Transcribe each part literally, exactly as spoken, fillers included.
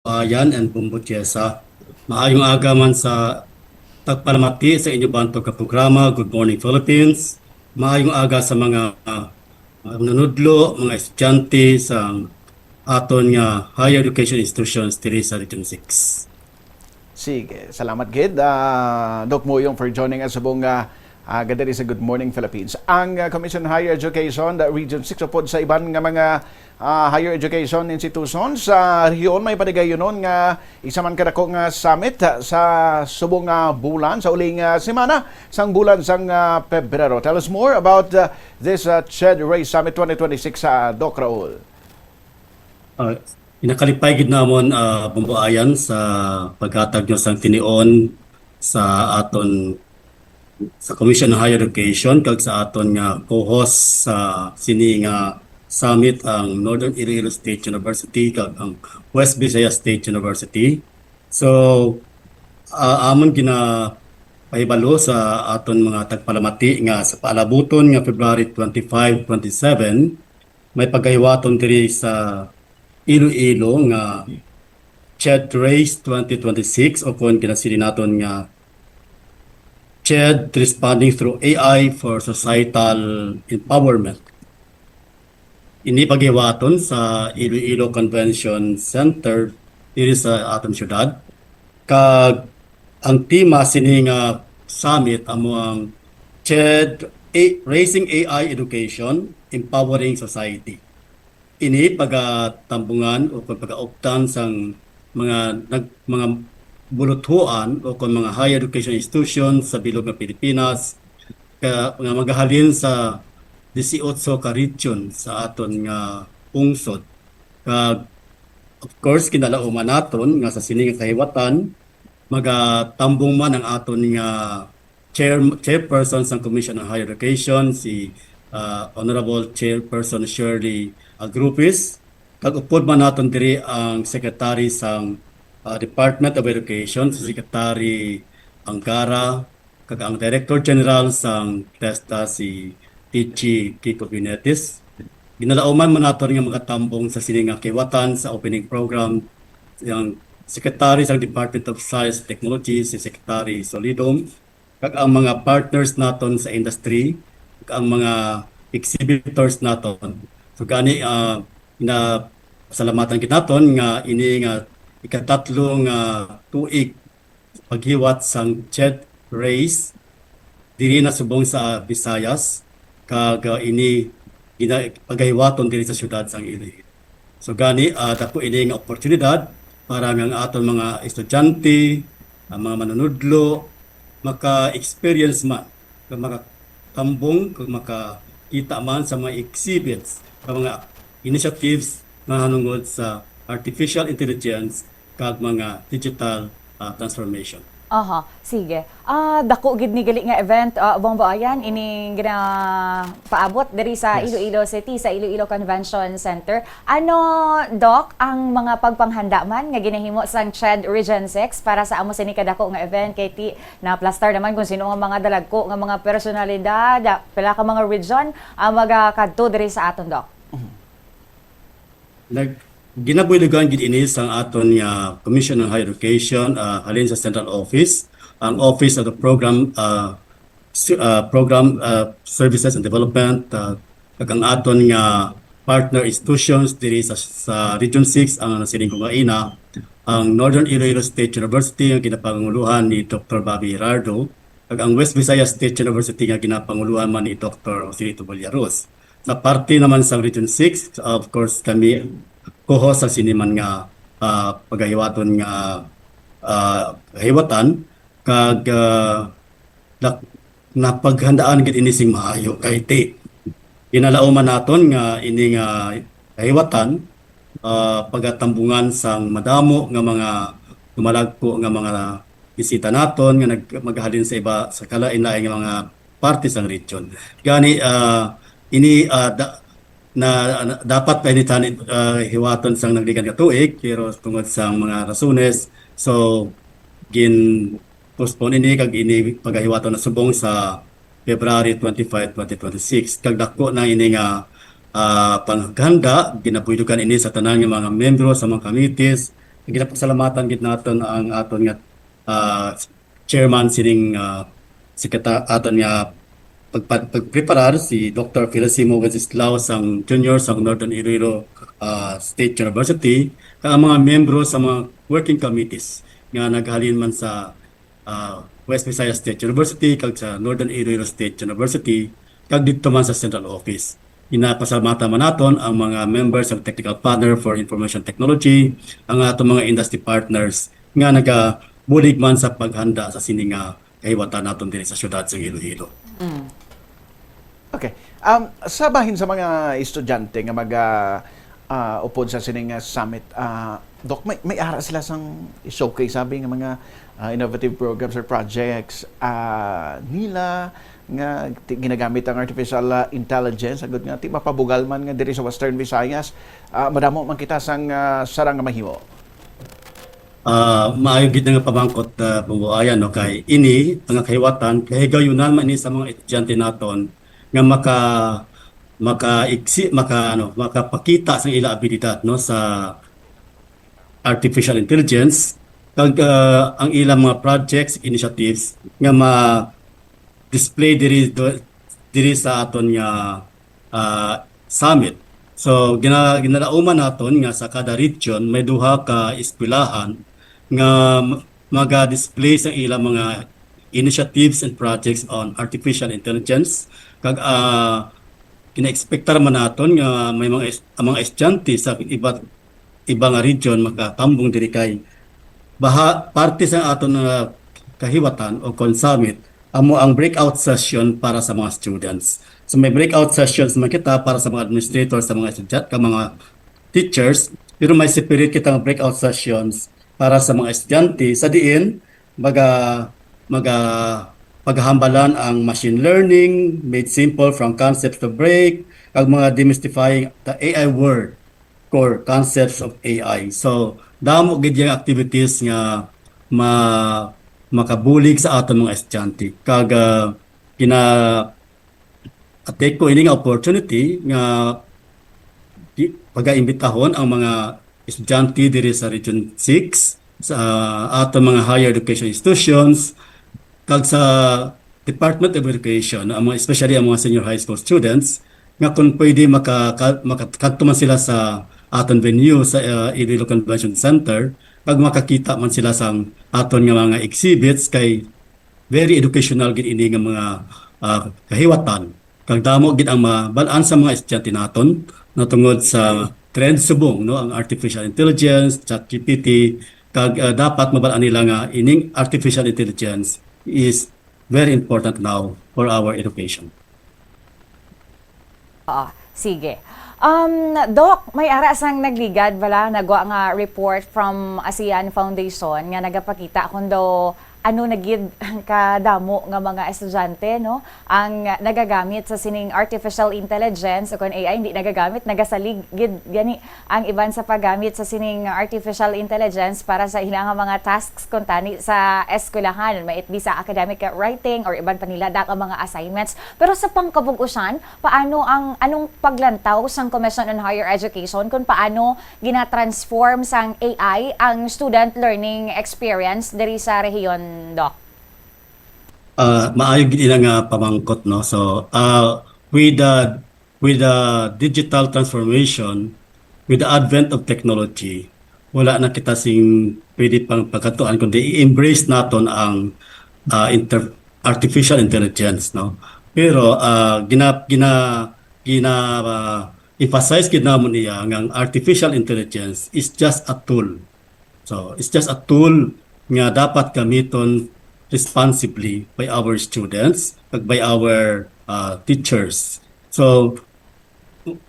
Ayan and Bumbo Tiesa. Maayong aga man sa tagpalamati sa inyo bantog ka programa, Good Morning Philippines. Maayong aga sa mga, ah, mga nanudlo, mga estudyante sa aton nga higher education institutions diri sa Region six. Sige, salamat gid, ah, Doc Muyong, for joining us subong nga, ah, aga diri sa Good Morning Philippines. Ang, ah, Commission on Higher Education, the Region six, upod sa iban nga mga, ah, higher education institutions sa rehiyon, may paligayunon nga isa man kadako nga summit, ah, sa subong nga bulan, sa uling, ah, semana sang bulan sang, ah, Pebrero. Tell us more about, ah, this, ah, CHED Race Summit twenty twenty-six, ah, Doc Raul. Ah, pinakalipay gid namon, ah, Bumbo Ayan, sa paghatag nyo sang tinion sa aton, sa Commission on Higher Education kag sa aton nga co-host sa sini nga summit, ang Northern Iloilo State University kag ang West Visayas State University. So, ah, amon ginapahibalo sa aton mga tagpalamati nga sa paalabuton nga February twenty-five, twenty-seven, may pagahiwaton diri sa Iloilo nga CHED Race twenty twenty-six, o kon ginasiling naton nga CHED Responding Through A I for Societal Empowerment. Ini paghiwaton sa Iloilo Convention Center diri sa aton syudad. Kag ang tema sini nga summit amo ang CHED, A- Raising A I Education, Empowering Society. Ini pagatambungan o kon pagauptan sang mga nag, mga buluthuan o kon mga higher education institutions sa bilog nga Pilipinas ka, nga magahalin sa disiotso ka region sa aton nga pungsod. Kag, of course, kinalauman naton nga sa sini nga kahiwatan magatambong man ang aton nga chair, chairperson sang Commission on Higher Education, si, ah, Honorable Chairperson Shirley Agrupis, kag upod man naton diri ang Secretary sang, ah, Department of Education, si Secretary Angara, kag ang Director General sang TESDA, si T G Kiko Binetis. Ginalauman man naton nga magatambong sa sini nga kiwatan sa opening program ang Secretary sang Department of Science and Technology, si Secretary Solidum, kag ang mga partners naton sa industry, kag ang mga exhibitors naton. So gani, ah, na salamatan gid naton nga ini nga ikatatlo nga tuig paghiwat sang CHED Race diri na subong sa Visayas, kag, ah, ini gina-, pagahiwaton diri sa siyudad sang Iloilo. So gani, ah, dako ini nga oportunidad para nga ang aton mga estudyante, ang mga manunudlo, maka-experience man, kag makatambong, kag makakita man sa mga exhibits, sa mga initiatives nga hanungod sa artificial intelligence kag mga digital, ah, transformation. Aha, sige. Ah, dako gid ni gali nga event, ah, Bong Boayan, ining ginapaabot diri sa Yes. Iloilo City, sa Iloilo Convention Center. Ano, Doc, ang mga pagpanghanda man nga ginahimo sang CHED Region six para sa amo sini kadako nga event? Kay ti naplastar naman kung sino ang mga dalagko nga mga personalidad, ah, pila ka mga region ang magakadto diri sa aton, Doc. Nag ginabuylugan gid ini sang aton nga Commission on Higher Education, ah, halin sa Central Office, ang Office of the Program, ah, si- ah, Program, ah, Services and Development, ah, kag ang aton nga partner institutions diri sa, sa Region six, ang nasiling ko gaina, ang Northern Iloilo State University nga ginapanguluhan ni Doctor Bobby Gerardo, kag ang West Visayas State University nga ginapanguluhan man ni Doctor Joselito Villaros. Sa parte naman sa Region six, of course, kami co-host sa sini man nga, ah, pagahiwaton nga, ah, kahiwatan, kag, ah, nak- napaghandaan gid ini sing maayo kay ti ginalauman naton nga ini nga kahiwatan, ah, pagatambungan sang madamo nga mga tumalagko nga mga bisita naton nga nag-, magahalin sa iba, sa kalain-lain nga mga parte sang region. Gani, ah, ini, ah, da- na, na- dapat pa ini tani, ah, hiwaton sang nagligikan nga tuig, pero tungod sang mga rasones, so gin postpone ini kag ini pagahiwaton na subong sa February twenty-five, twenty twenty-six. Kag dako na ini nga, ah, panghanda, ginabuylugan ini sa tanan nga mga membro sa mga committees, Ginapasalamatan gid naton ang aton nga, ah, chairman sining, ah, sekretar-, aton nga pagpa-, pagpreparar, si Doktor Feliciano Wenceslao sang Junior sa Northern Iloilo, ah, State University, kag ang mga miyembro sa mga working committees nga naghalin man sa, ah, West Visayas State University kag sa Northern Iloilo State University, kag didto man sa central office. Ginapasalamatan man naton ang mga members sa technical panel for information technology, ang aton mga industry partners nga nagabulig man sa paghanda sa sini nga kahiwatan naton diri sa siyudad sa Iloilo. Okay. Um, sa bahin sa mga estudyante nga maga ah, upod sa sining ah, summit, ah, Doc, may, may ara sila sang showcase, sabi, nga mga ah, innovative programs or projects ah, nila nga ti- ginagamit ang artificial ah, intelligence, agud nga ti mapabugal man nga diri sa Western Visayas, ah, madamo man kita sang ah, sarang nga mahimo. Ah, maayo gid nga pamangkot, ah, Bunggo Ayan, no, kay ini ang kahiwatan, kahigayunan man ni sa mga estudyante naton nga maka maka maka ano, makapakita sa ila abilidad, no, sa artificial intelligence, kag ah, ang ilang mga projects, initiatives nga ma display diri do, diri sa aton nga ah, summit. So gina, ginalauman naton nga sa kada region may duha ka eskwelahan nga m- maga-display sa ilang mga initiatives and projects on artificial intelligence, kag ah, gina-expectar man naton nga may mga es- ang mga estudyante sa iba't iba nga region makatambong diri kay baha parte sa aton nga kahiwatan o kon summit amo ang breakout session para sa mga students. So may breakout sessions man kita para sa mga administrator, sa mga estudyante, ka mga teachers, pero may separate kita nga breakout sessions para sa mga estudyante sa diin maga maga paghambalan ang machine learning made simple from concepts to break, kag mga demystifying the A I world core concepts of A I. So damo gid yung activities nga ma makabulig sa aton mga estudyante. Kag ah, gina I take ko ini nga opportunity nga di- pagaimbitahon ang mga estudyante diri sa Region six, sa aton mga higher education institutions, kag sa Department of Education, ang mga, especially ang mga senior high school students, nga kung pwede maka, ka- makakadto man sila sa aton venue sa uh, Iloilo Convention Center, kag makakita man sila sang aton nga mga exhibits kay very educational gid ini nga mga ah, kahiwatan. Kag damo gid ang mabal-an sa mga estudyante naton natungod sa trend subong, no, ang artificial intelligence, ChatGPT, kag ah, dapat mabal-an nila nga ining artificial intelligence is very important now for our education. Oo. Sige. Um, Doc, may ara sang nagligad bala nagwa nga report from ASEAN Foundation nga nagapakita kung daw ano na gid kadamo nga mga estudyante, no, ang nagagamit sa sining artificial intelligence o kon A I hindi nagagamit, nagasalig gid gani ang iban sa paggamit sa sining artificial intelligence para sa ila nga mga tasks kuntani sa eskwelahan, may it be sa academic writing or iban pa nila dang mga assignments. Pero sa pangkabug-usan, paano ang anong paglantaw sang Commission on Higher Education kung paano ginatransform sang A I ang student learning experience diri sa rehiyon, Doc? Ah, maayo gid ina nga pamangkot, no. So uh, with the with the digital transformation, with the advent of technology, wala na kita sing pwede pang pagkatuan kundi i-embrace naton ang ah, inter- artificial intelligence, no. Pero ah, gina gina gina ah, emphasize gid namon iya nga ang artificial intelligence is just a tool. So it's just a tool nga dapat gamiton responsibly by our students, kag by our uh, teachers. So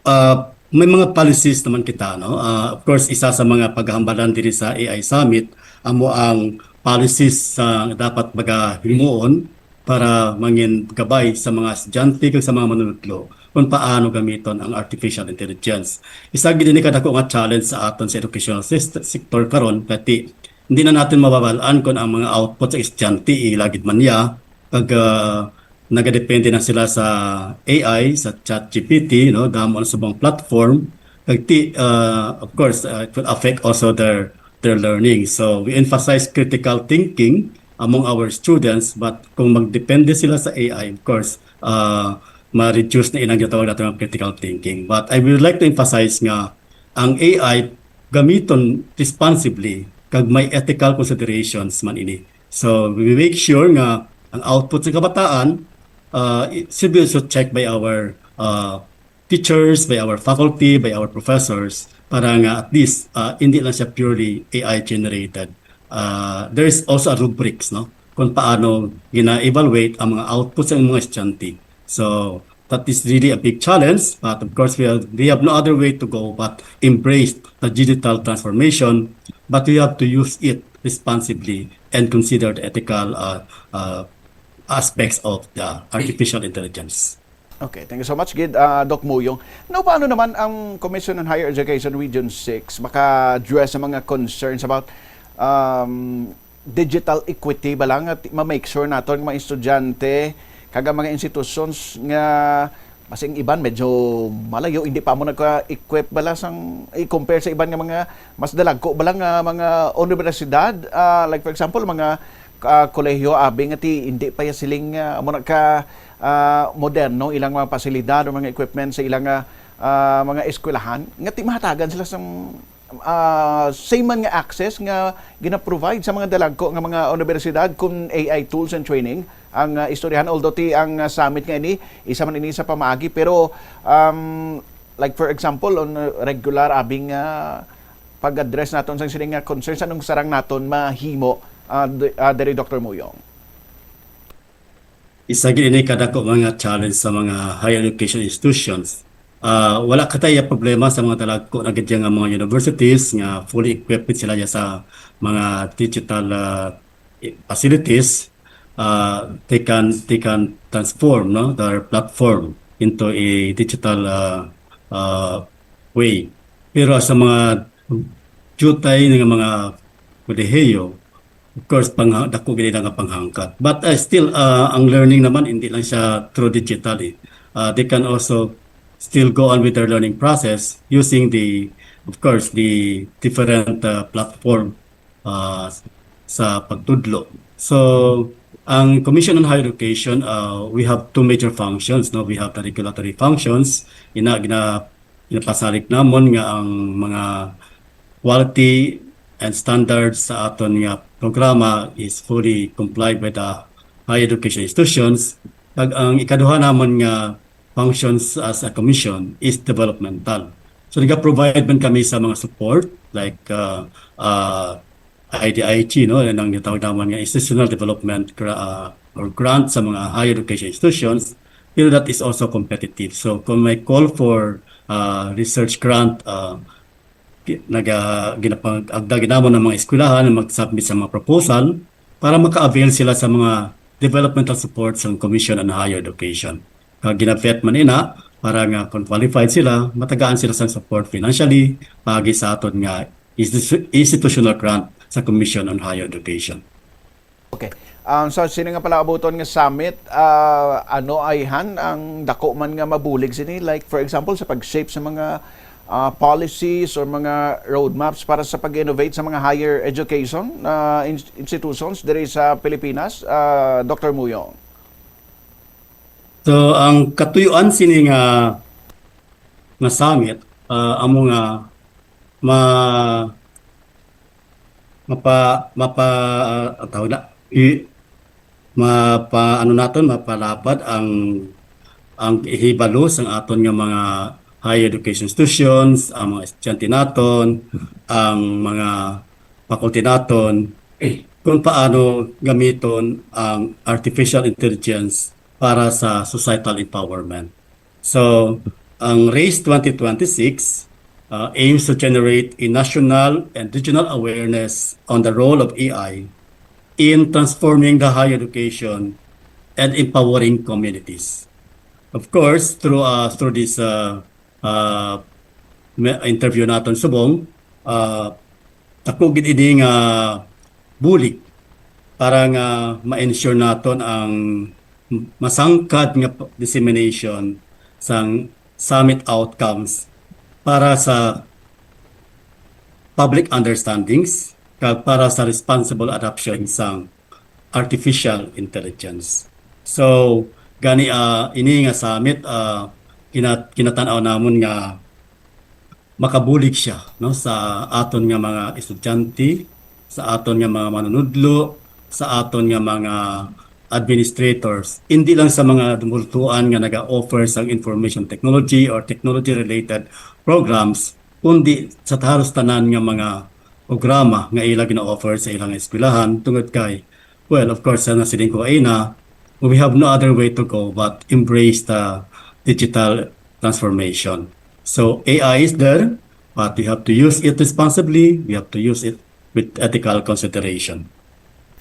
uh, may mga policies naman kita, no. Uh, of course, isa sa mga paghambalan diri sa A I Summit amo ang policies sa dapat baga himuon para mangin gabay sa mga estudyante kag sa mga manunudlo kung paano gamiton ang artificial intelligence. Isa gid ini kadako nga challenge sa aton sa educational sist- sector karon, kay hindi na natin mababalaan kung ang mga output sa estudyante ila gid man niya kag ah, nagadepende na sila sa A I, sa ChatGPT, no, damo na subong platform. Kag ti, ah, of course, ah, it will affect also their their learning. So we emphasize critical thinking among our students, but kung magdepende sila sa A I, of course, uh, ma-reduce na ilang gitawag natin ng critical thinking. But I would like to emphasize nga ang A I gamiton responsibly kag may ethical considerations man ini. So we make sure nga ang output sa kabataan uh, it should be also checked by our uh, teachers, by our faculty, by our professors, para nga at least uh, hindi lang siya purely A I generated. Uh, there is also a rubrics, no, kung paano gina-evaluate ang mga output sa mga estudyante. So that is really a big challenge, but of course we have, we have no other way to go but embrace the digital transformation, but we have to use it responsibly and consider the ethical uh, uh, aspects of the artificial intelligence. Okay, thank you so much, Gid, uh, Doc Muyong. Now, paano naman ang Commission on Higher Education Region six maka-address sa mga concerns about um, digital equity ba lang at ma-make sure naton nga mga estudyante kag ang mga institutions nga basi ang iban medyo malayo, hindi pa mo nagka-equip bala sang i-compare sa iban nga mga mas dalagko bala nga mga universidad, uh, like for example mga uh, kolehiyo abi nga ti hindi pa ya siling uh, mo nagka uh, moderno ilang mga pasilidad o mga equipment sa ilang uh, uh, mga eskwelahan nga ti mahatagan sila sang uh, same man nga access nga gina-provide sa mga dalagko nga mga universidad kun A I tools and training ang uh, istoryahan, although ti ang uh, summit nga ini isa man ini sa pamaagi pero um, like for example on uh, regular abing uh, pag-address naton sang sining nga concerns anong sarang naton mahimo uh, uh, diri Doctor Muyong? Isa gid ini kadako mga challenge sa mga higher education institutions. Uh, wala kataya problema sa mga dalagko na gid nga mga universities nga fully equipped sila sa mga digital uh, facilities. Uh, they can they can transform, no, their platform into a digital uh, uh, way. Pero sa mga jutay nga mga kolehiyo, of course, pang dako gid nga panghangkat. But uh, still, uh, ang learning naman hindi lang siya through digital. Eh. Uh, they can also still go on with their learning process using the, of course, the different uh, platform uh, sa pagtudlo. So, ang Commission on Higher Education, uh, we have two major functions. No, we have the regulatory functions. Ina gina ginapasalig namon nga ang mga quality and standards sa aton nga programa is fully complied with the higher education institutions. Kag ang ikaduha namon nga functions as a commission is developmental. So nagaprovide man kami sa mga support like uh, uh, I D I G, no, nang gitawag naman nga institutional development uh, or grant sa mga higher education institutions, pero that is also competitive. So kung may call for uh, research grant, uh, naga ginapag-agda ginamon ang mga eskwelahan na mag-submit sa mga proposal para maka-avail sila sa mga developmental support sa Commission on Higher Education. Kag gina-vet man ina para nga kung qualified sila, matagaan sila sang support financially paagi sa aton nga institutional grant sa Commission on Higher Education. Okay. Um, so, sino nga pala abuton nga summit, uh, ano ayhan ang dako man nga mabulig sini? Like, for example, sa pag-shape sa mga uh, policies or mga roadmaps para sa pag-innovate sa mga higher education uh, institutions diri sa Pilipinas, uh, Doctor Muyong? So, ang katuyuan sini nga nga summit, uh, amo nga ma mapa mapa uh, tawag na i, mapa ano naton mapalapad ang ang hibalo sang aton nga mga higher education institutions, ang mga estudyante naton, ang mga faculty naton, kung paano gamiton ang artificial intelligence para sa societal empowerment. So, ang RAISE twenty twenty-six uh, aims to generate a national and regional awareness on the role of A I in transforming the higher education and empowering communities. Of course, through uh, through this uh, uh, interview naton subong, uh, ako gid ini nga bulig para nga ma-ensure naton ang masangkad nga dissemination sang summit outcomes para sa public understandings kag para sa responsible adoption sang artificial intelligence. So, gani, ah, ini nga summit, ah, kina-, kinatan-aw namon nga makabulig siya, no, sa aton nga mga estudyante, sa aton nga mga manunudlo, sa aton nga mga administrators, hindi lang sa mga dumultuan nga naga-offer sang information technology or technology-related programs, kundi sa halos tanan nga mga programa nga ila gina-offer sa ilang eskwelahan, tungod kay, well, of course, sa nasiling ko ay na, we have no other way to go but embrace the digital transformation. So A I is there, but we have to use it responsibly. We have to use it with ethical consideration.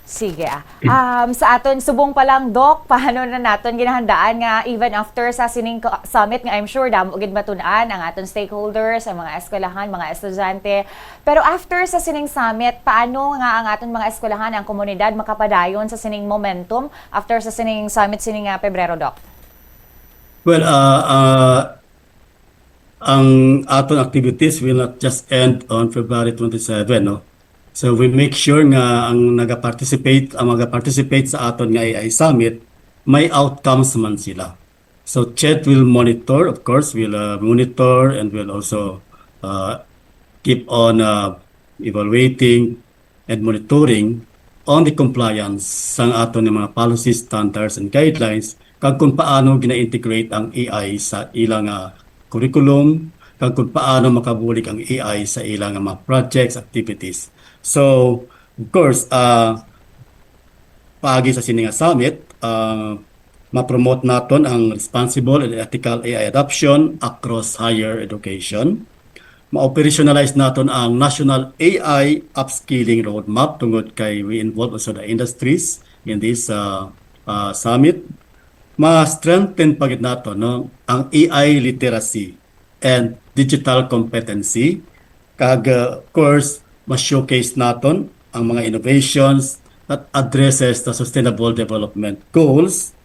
Sige, ah. Um, sa aton subong pa lang, Doc, paano na naton ginahandaan nga even after sa sining ko- summit nga I'm sure damo gid matun-an ang aton stakeholders, ang mga eskwelahan, mga estudyante. Pero after sa sining summit, paano nga ang aton mga eskwelahan, ang komunidad makapadayon sa sining momentum after sa sining summit sining nga Pebrero, Doc? Well, uh, uh, ang aton activities will not just end on February twenty-seven, no? So we make sure nga ang naga-participate, ang maga-participate sa aton nga A I Summit, may outcomes man sila. So Chet will monitor, of course, will uh, monitor and will also uh, keep on uh, evaluating and monitoring on the compliance sang aton nga mga policies, standards, and guidelines, kag kung paano gina-integrate ang A I sa ilang uh, curriculum, kag kung paano makabulig ang A I sa ilang uh, mga projects, activities. So, of course, uh, paagi sa sini nga summit, uh, ma-promote naton ang responsible and ethical A I adoption across higher education. Ma-operationalize naton ang National A I Upskilling Roadmap, tungod kay we involve also the industries in this uh, uh, summit. Ma-strengthen pa gid naton, no, ang A I literacy and digital competency, kag uh, of course, ma-showcase naton ang mga innovations that addresses the Sustainable Development Goals.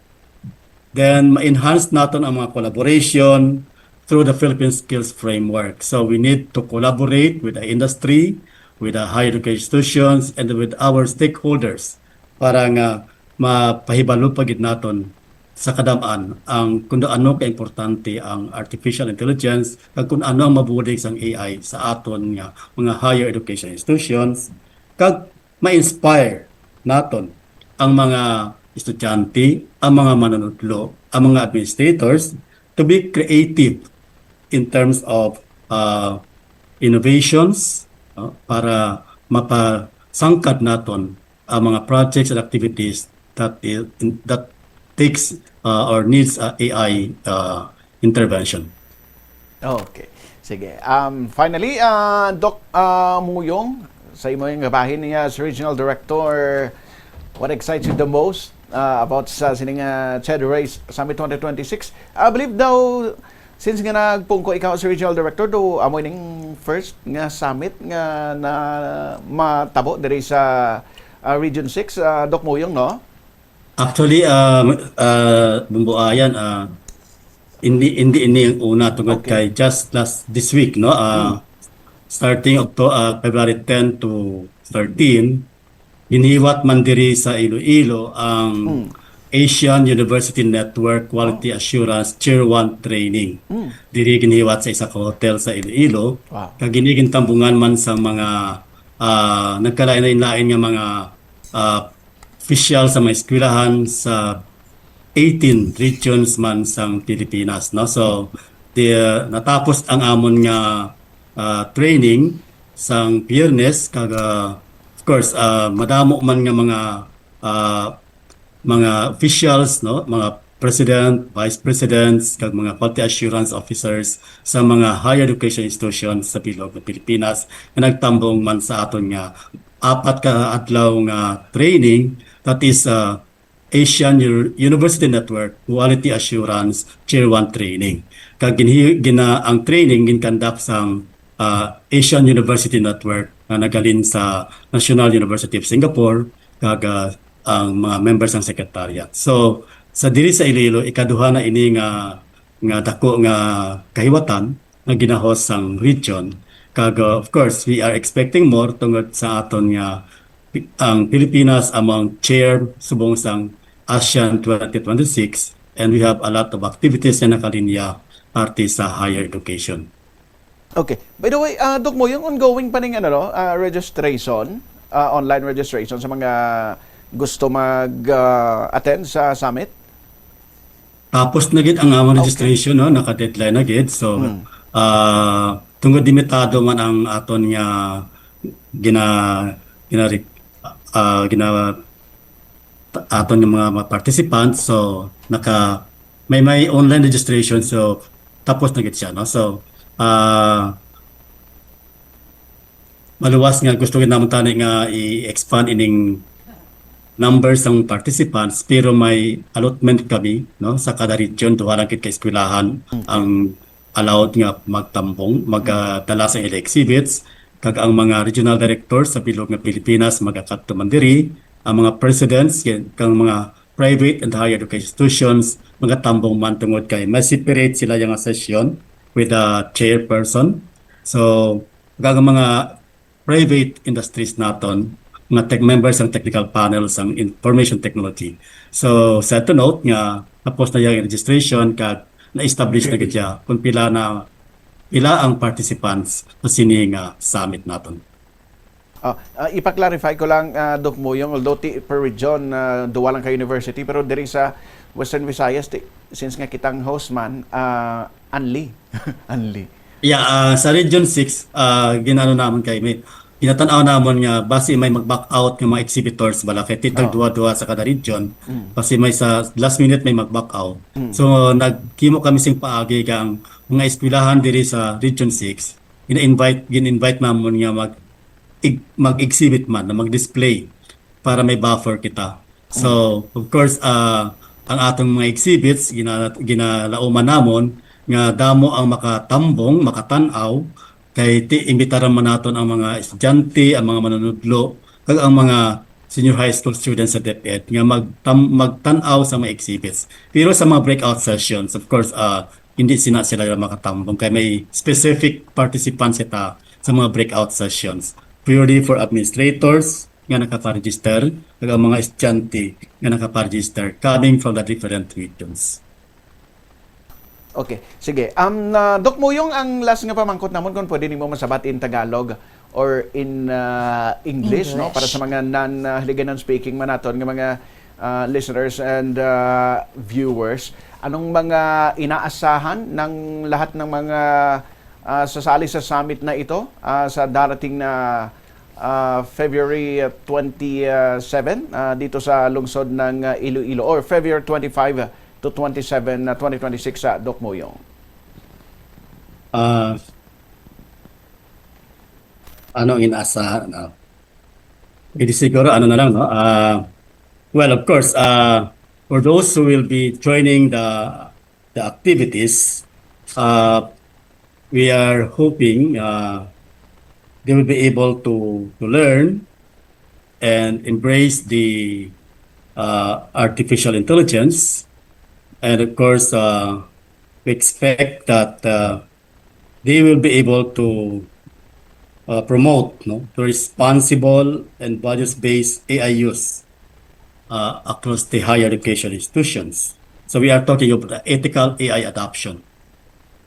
Then ma-enhance naton ang mga collaboration through the Philippine Skills Framework. So we need to collaborate with the industry, with the higher education institutions, and with our stakeholders para nga mapahibalo pa gid naton sa kadam-an ang kung ano kaimportante ang artificial intelligence, kag kung ano ang mabulig sang A I sa aton nga mga higher education institutions, kag ma-inspire naton ang mga estudyante, ang mga manunudlo, ang mga administrators to be creative in terms of uh, innovations, no, para mapasangkad naton ang mga projects and activities that is, that takes uh, or needs uh, A I uh, intervention. Okay. Sige. Um, finally, uh, Doc uh, Muyong, sa imo yung bahin niya as Regional Director, what excites you the most uh, about sa sining uh, Ched Race Summit twenty twenty-six? I believe daw, since nga nagpungko ikaw sa Regional Director, do amo ning first nga summit nga na matabo diri sa uh, Region six, uh, Doc Muyong, no? Actually, uh, uh, Bumbuayan, uh, hindi hindi ini ang una tungod Okay. Kay just last this week, no, uh, starting October, uh, February ten to thirteen, giniwat man diri sa Iloilo ang Asian University Network Quality Assurance Tier one Training. Diri giniwat sa isa ka hotel sa Iloilo. Wow. Kag ini gintambungan man sa mga uh, nagkalain-lain nga mga uh, official sa mga eskwelahan sa eighteen regions man sang Pilipinas, no? So, the, natapos ang amon nga uh, training sang Biyernes, kag uh, of course, uh, madamo man nga mga uh, mga officials, no, mga president, vice presidents, kag mga quality assurance officers sa mga higher education institutions sa bilog nga Pilipinas nga nagtambong man sa aton nga apat ka adlaw nga training, that is uh, Asian U- University Network Quality Assurance Tier one Training. Kag ginhi- gina ang training ginkandak sang uh, Asian University Network nga nagalin sa National University of Singapore, kag uh, ang mga members sang secretariat. So sa diri sa Iloilo, ikaduha na ini nga nga dako nga kahiwatan nga gina-host sang region, Kag, uh, of course, we are expecting more tungod sa aton nga pi-, ang Pilipinas among chair subong sang ASEAN twenty twenty-six, and we have a lot of activities na nakalinya parte sa higher education. Okay. By the way, uh, Doc Moyong, ongoing pa ning ano, no? Uh, registration, uh, online registration sa mga gusto mag uh, attend sa summit? Tapos na gid ang among registration, no? Naka-deadline na gid. So, ah, tungod limitado man ang aton nga gina gina ah, gina aton nga mga, mga participants, so naka may may online registration, so tapos na gid siya, no? So, ah, maluwas nga gusto gid namon tani nga i-expand ining number sang participants, pero may allotment kami, no, sa kada region, duha lang gid ka eskwelahan ang allowed nga magtambong, magdala sa ila exhibits, kag ang mga regional directors sa bilog nga Pilipinas magakadto man diri, ang mga presidents kag mga private and higher education institutions magatambong man tungod kay may separate sila nga session with the chairperson. So, kag ang mga private industries naton nga tech members ang technical panel sang information technology. So, sad to note nga tapos na yung registration kag na-establish na gid siya kung pila na pila ang participants sa sini nga summit naton. Ah, ah, ipa-clarify ko lang, ah, Doc Moyong, although ti per region, ah, duwa lang ka university, pero diri sa Western Visayas, ti, since nga kitang host man, ah, anli. Anli. Yeah, ah, sa Region six, ah, ginano naman kay may ginatan-aw namon nga basi may mag-back out nga mga exhibitors bala kay titag Oh. duwa-duwa sa kada region. Mm. Basi may sa last minute may mag-back out. Mm. So nagkimo kami sing paagi kang mga eskwelahan diri sa Region six, gina-invite gin-invite namon nga mag ig- mag-exhibit man, na mag-display para may buffer kita. So, of course, ah, ang atong mga exhibits gina ginalauman namon nga damo ang makatambong, makatan-aw, kay ti imbitaran man naton ang mga estudyante, ang mga manunudlo, kag ang mga senior high school students sa DepEd nga magtam- magtan-aw sa mga exhibits. Pero sa mga breakout sessions, of course, ah, hindi sina sila makatambong kay may specific participants kita sa mga breakout sessions, purely for administrators nga nakaparegister, kag ang mga estudyante nga nakaparegister coming from the different regions. Okay, sige. Um, na, Doc Moyong, ang last nga pamangkot namon, kung pwede nimo masabat in Tagalog or in uh, English, no, English. Para sa mga non uh, Hiligaynon speaking man naton nga mga uh, listeners and uh, viewers. Anong mga inaasahan ng lahat ng mga uh, sasali sa summit na ito uh, sa darating na uh, February twenty-seven uh, dito sa lungsod ng uh, Iloilo, or February twenty-five to twenty-seven na twenty twenty-six sa Doc Moyong? Ah, ano ang inaasahan? Ah, hindi siguro, ano na lang, no? Ah, well, of course, ah, for those who will be joining the the activities, uh, we are hoping uh, they will be able to to learn and embrace the uh, artificial intelligence, and of course, uh, we expect that uh, they will be able to uh, promote, no, the responsible and values-based A I use uh, across the higher education institutions. So we are talking about the ethical A I adoption.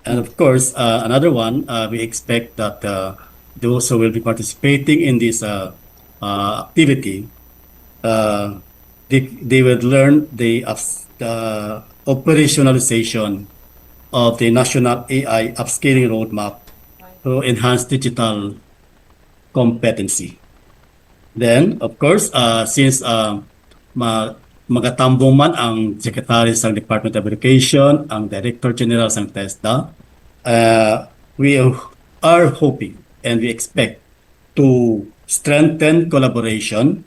And of course, uh, another one, uh, we expect that uh, those who will be participating in this uh, uh, activity, uh, they, they will learn the, uh, the operationalization of the National A I Upskilling Roadmap to enhance digital competency. Then, of course, uh, since uh, ma magatambong man ang Secretary sa Department of Education, ang Director General sa TESDA, uh, we are hoping and we expect to strengthen collaboration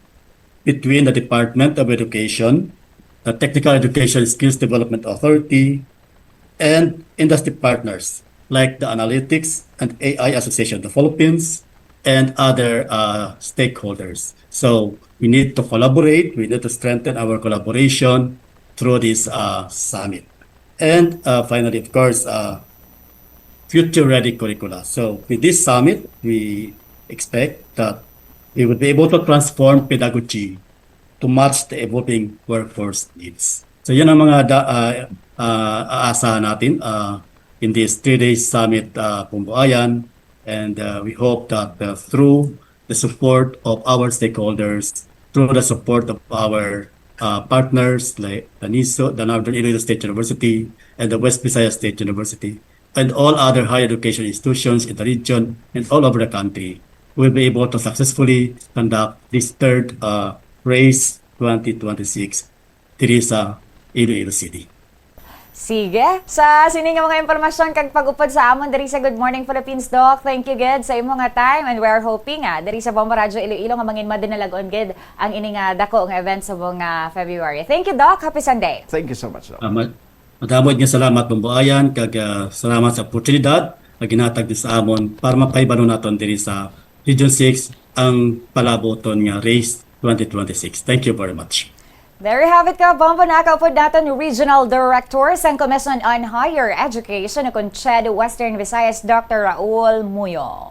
between the Department of Education, the Technical Education Skills Development Authority, and industry partners like the Analytics and A I Association of the Philippines and other uh, stakeholders. So we need to collaborate, we need to strengthen our collaboration through this uh, summit. And uh, finally, of course, uh, future-ready curricula. So with this summit, we expect that we would be able to transform pedagogy to match the evolving workforce needs. So yan ang mga da, uh, uh, aasahan natin uh, in this three-day summit uh, Bumbuayan, and uh, we hope that uh, through the support of our stakeholders, through the support of our uh, partners like the NISU, the Northern Iloilo State University, and the West Visayas State University, and all other higher education institutions in the region and all over the country, will be able to successfully conduct this third uh, RAISE twenty twenty-six diri sa Iloilo City. Sige. Sa sini nga mga impormasyon kag pag-upod sa amon diri sa Good Morning Philippines, Doc, thank you gid sa imo nga time, and we're hoping nga diri sa Bombo Radyo Iloilo nga mangin madinalag-on gid ang ini nga dako nga event subong nga February. Thank you, Doc. Happy Sunday. Thank you so much, Doc. Uh, ma- madamod nga salamat, Bumbuayan, kag uh, salamat sa oportunidad nga ginhatag ni sa amon para mapahibalo naton diri sa Region six ang palabuton nga RAISE twenty twenty-six. Thank you very much. There you have it, Kabombo. Nakaupod naton Regional Director sang Commission on Higher Education ukon CHED Western Visayas, Doctor Raul Muyo.